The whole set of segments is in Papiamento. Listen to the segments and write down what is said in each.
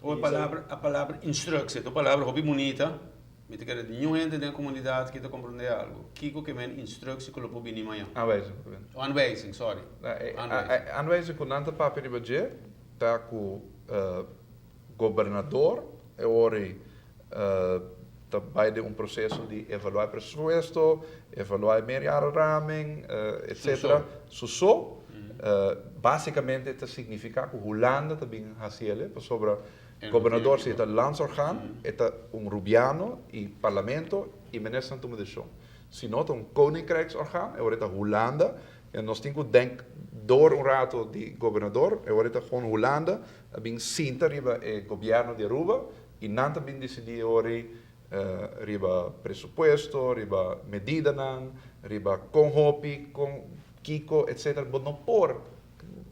E palabra, a palabra instructie, ta un palabra hopi bunita, mi ta kere niun hende den komunidat ki ta komprondé algu. Kiko ke men instructie ku lo por bini mañan? Aanwijzing. Aanwijzing, sorry. Aanwijzing. Aanwijzing ku nan ta papia riba dje ta ku gobernador e ora ei ta bai den un proseso di evaluá e presupuesto, evaluá e meerjarenraming, etcetera. Su so. Básicamente ta significa cu Hulanda ta bin haci el'e, pasobra gobernador si e ta landsorgaan, e ta un rubiano y parlamento y ministernan tuma decision. Si no ta un koninkrijksorgaan, e ora e ta Hulanda, en nos tin cu denk door un rato di gobernador, e ora e ta gewoon Hulanda a bin sinta riba e gobierno di Aruba y nan ta bin dicidi e ora ey riba presupuesto, riba medidanan, riba con hopi, con kiko, etcetera. Bo no por.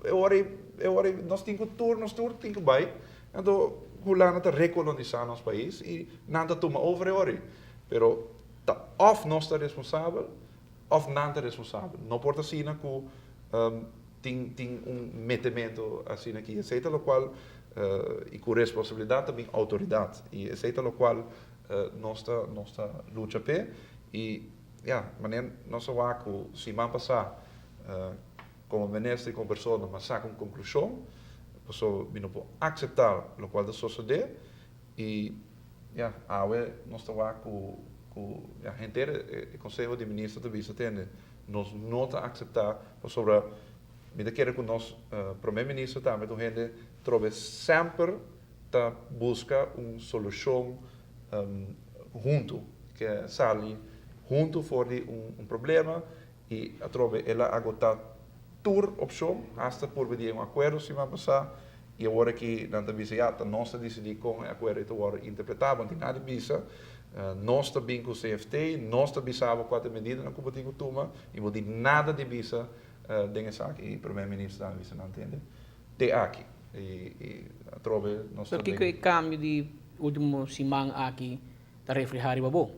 E ora ei, e ora ei nos tin ku tur, nos tur tin ku bai. Anto Hulanda ta rekolonisá nos pais i nan ta tuma over e ora ei. Pero ta òf nos ta responsabel òf nan ta responsabel. No por ta asina ku tin tin un metemento asina aki. Esei ta lokual i ku responsabilidat ta bin outoridat. I esei ta lokual nos ta nos ta lucha p'e. I ya, manera nos a wak ku siman pasá komo minister i komo persona mi a saka un konklushon pasobra mi no por akseptá lokual ta sosodé. I ya, awe nos ta wak ku ku ya henter e konseho di minister ta bisa tende nos no ta akseptá pasobra mi ta kere ku nos prome minister tambe ta un hende trobe semper ta buska un solushon huntu, ke sali huntu for di un problema i atrobe el a agotá tur opshon hasta purba di un akuerdo siman pasá i awor aki nan ta bisa ya ta nos ta disidí kon e akuerdo ei ta wòrdu interpretá, bo no tin nada di bisa, nos ta bin ku CFT, nos ta bisa bo kua ta e medidanan ku bo tin ku tuma i bo tin nada di bisa den esaki i Primer Minister a bisa nan tende te aki i atrobe nos ta Pero kiko den. e kambio di ultimo siman aki ta reflehá riba bo?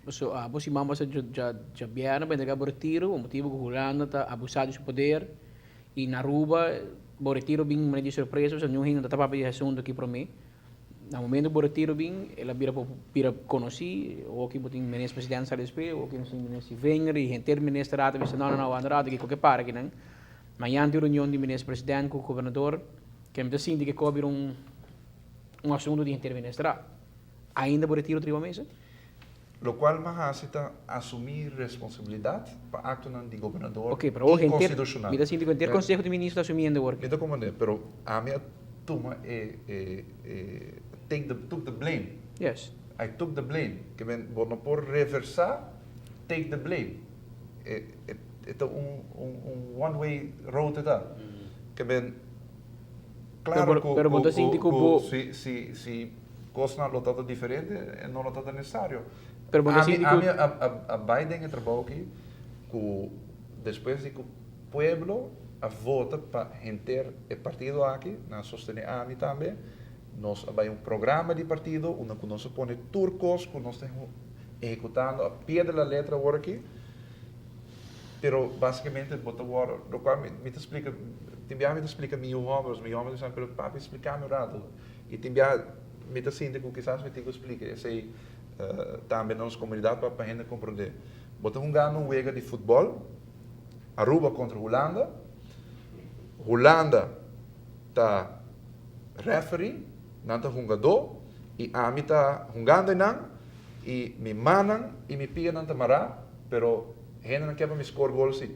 Pasobra abo siman pasa djabièrnè bo entrega bo retiro pa motibu ku Hulanda ta abusá di su poder i na Aruba bo retiro bin manera di sorpresa pasobra niun hende no ta papia di e asuntu aki promé. Na momento ku bo retiro bin el a bira bira konosí, oki bo tin minister presidente sali despues, oki nos tin minister Wenger i henter minister a ta bisa no no no wanta rato kiko ke para akinan. Mañan tin reunion di minister presidente ku gobernador ke mi ta sinti ke ko a bira un un asuntu di henter minister. Ainda bo retiro ta riba mesa? Lokual mi a hasi ta asumí responsabilidat pa aktonan di gobernador Ok, pero awor henter, inkonstitushonal. mi ta sinti ku henter konseho di ministro ta asumiendo awor. Mi ta komprendé, pero ami a tuma e, e, e, take the, took the blame. Yes. I took the blame. Ke men, bo no por reversá take the blame. E, e, e ta un, un, un one way road e ta. Ke men, klaro ku, Pero bo ku, ta sinti ku, ku bo. ku si, si, si. Kosnan lo tabata diferente e no lo tabata nesario. Pero bo no Ami sinti ku. ami a a a bai den e trabou aki ku despues di ku pueblo a vota pa henter e partido aki, nan a sostene ami tambe, nos a bai un programa di partido unda ku nos a pone tur kos ku nos ta ehekutando a pie de la letra awor aki, pero basikamente bo ta wòrdu, lokual mi mi ta splika, tin biaha mi ta splika mi yu hòmber, mi yu hòmber ta bisa mi, pero papi splika mi un rato. I tin bia mi ta sinti ku kisas mi tin ku splika esei tambe na nos komunidat pa hende komprondé. Bo ta hungando un wega di futbòl, Aruba kontra Hulanda, Hulanda ta referee, nan ta hungadó i ami ta hungando einan i mi mannan i mi pianan ta mará pero hendenan ke pa mi skor gol si.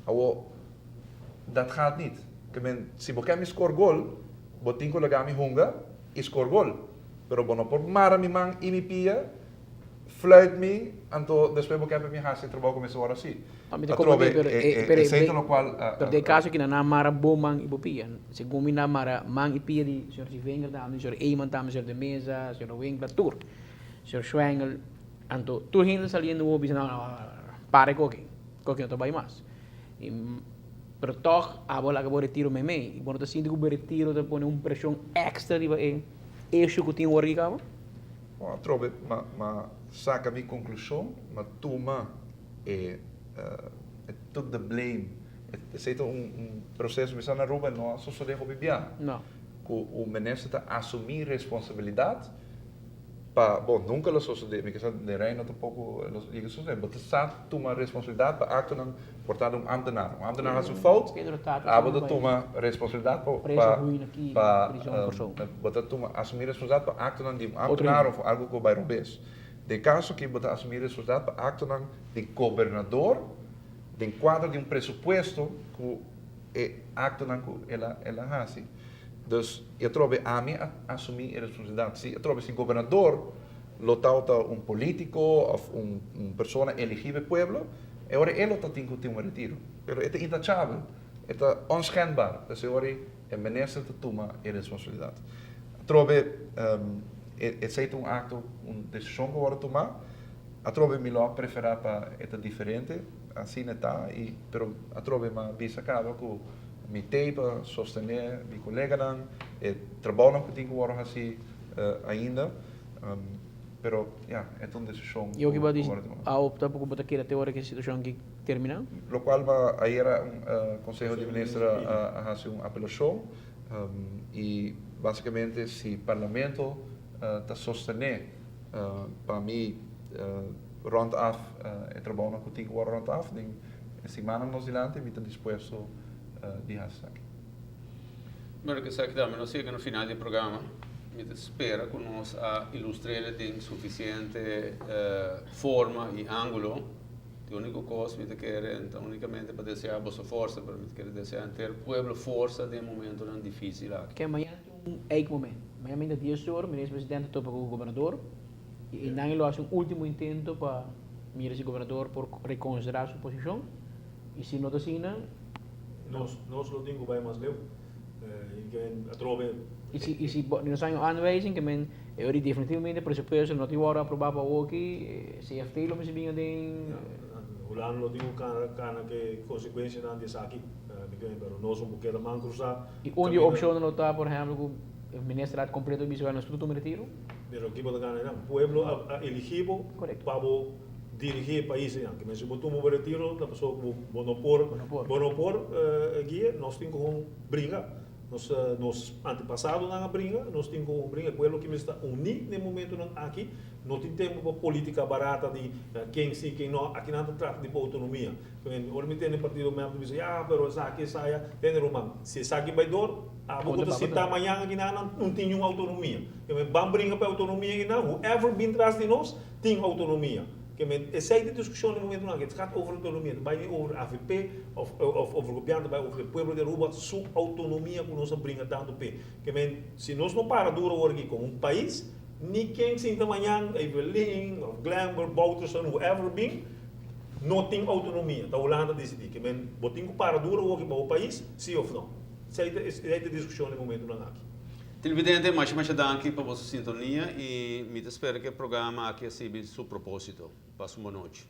Awor dat gaat niet. Ke men si bo ke mi skor gol Bo tin ku laga mi hunga i skor gol, pero bo no por mara mi man i mi pia, fluit mi, anto despues bo ke pa mi hasi e trabou ku mi mester wòrdu hasi. Mi ta komprendé, pero e, pero Esei ta lokual a. Pero den e kaso aki nan a mara bo man i bo pia. Segun mi nan a mara man i pia di señor Zivinger tambe, señor Eman tambe, señor De Meza, señor Winkler, tur. Señor Schwengel, anto tur hende saliendo wou bisa no, no, para e koki, koki no ta bai mas. I Pero tòg abo laga bo retiro meimei. I bo no ta sinti ku bo retiro ta pone un preshon èkstra riba e issue ku tin wòrdu aki kaba? Bon, atrobe m'a m'a saka mi konklushon, m'a tuma e e took the blame. Esei ta un un proseso, mi sa na Aruba no a sosodé hopi bia. No. ku un minister ta asumí responsabilidat pa, bon, nunka lo sosodé, mi ke sa den Reino tampoko lo yega sosodé, bo ta sa tuma responsabilidat pa aktonan por ta di un ámtenar. Un ámtenar hasi un fout, abo ta tuma responsabilidat pa, pa, pa, bo ta tuma, asumí responsabilidat pa aktonan di un ámtenar òf algu ku bai robes. Den kaso aki bo ta asumí responsabilidat pa aktonan di gobernador den kuadro di un presupuesto ku e aktonan ku el a el a hasi. Dus i atrobe ami a asumí e responsabilidat. Si atrobe si gobernador lo tabata un polítiko òf un un persona eligí pa e pueblo, e ora e lo ta tin ku tin un retiro. Pero e ta intachabel, e ta onschendbaar. Dus e ora e minister ta tuma e responsabilidat. Atrobe esei ta un akto, un desishon ku a wòrdu tumá. Atrobe mi lo a preferá pa e ta diferente, asina e ta, i pero atrobe mi a bisa kaba ku mi t'ei pa sostené mi koleganan, e trabounan ku tin ku wòrdu hasí ainda, pero ya, e ta un desishon ku wòrdu tumá. A opta pa ku bo ta keda te ora ku e situashon aki terminá? Lokual mi ayera Konseho di Minister a hasi un apelashon i basikamente si Parlamento ta sostené Pa mi rond af e trabounan ku tin ku wòrdu rond af den e simannan nos dilanti mi ta dispuesto di hasi esaki. Bueno, ku esaki tambe nos yega na final di e programa. Mi ta spera ku nos a ilustr'el den sufisiente forma i ángulo. E úniko kos mi ta kere ta únikamente pa deseá boso forsa, pero mi ta kere deseá henter pueblo forsa den e momentonan difísil aki. Ke mañana tin un eikmoment. Mañana mainta dies or, Minister Presidente ta topa ku Gobernador i einan e lo hasi un ultimo intento pa mira si Gobernador por rekonsiderá su posishon i si no ta asina. Nos nos lo tin ku bai mas leu. Atrobe. I si i si bo nos haña un aanwijzing ke men e ora definitivamente presupuesto no tin wòrdu aprobá pa awoki, CFT lo mester bin aden. Hulanda lo tin ku kana kana ke konsekuensianan di esaki. Pero nos no por keda man krusá. I un di e opshonnan lo ta, por ehèmpel, ku e ministerat kompleto bisa bai nos tur tuma retiro. Pero kibo ta gana einan? Pueblo a eligi bo pa bo dirigi e pais einan. Kimen si bo tuma bo retiro ta pasobra ku bo no por bo no por guia. Nos tin ku hon bringa. Nos nos antepasadonan a bringa, nos tin ku hon bringa. E pueblo kimen sta uní den momentonan aki. No tin tempu pa politica barata di ken si ken no. Akinan ta trata di bo autonomia. Ora mi tende partido mep ta bisa, ya pero esaki esaya, tende ruman, si esaki bai dor, abo ku ta sintá mañan aki nan no tin niun autonomia. Ban bringa pa e autonomia aki nan, whoever bin tras di nos tin autonomia. Esei ta e diskushon den momentunan aki, het gaat over autonomia, ta bai ni over avp of over gobièrnu, ta bai over e pueblo di Aruba su autonomia ku nos a bringa tantu p'e. Si nos no para duro awor aki komo un pais, ni ken sinta mañan, Evelyn of Glenbert, Bouterson, whoever bin, No tin autonomia, ta Hulanda disidí. Ke men bo tin ku para duro awoki pa bo pais, sí òf no? Esei ta esei ta e diskushon den momentunan aki. Televidente, masha masha danki pa boso sintonia i mi ta spera ku e programa aki a sirbi su propósito. Pasa un bon nochi.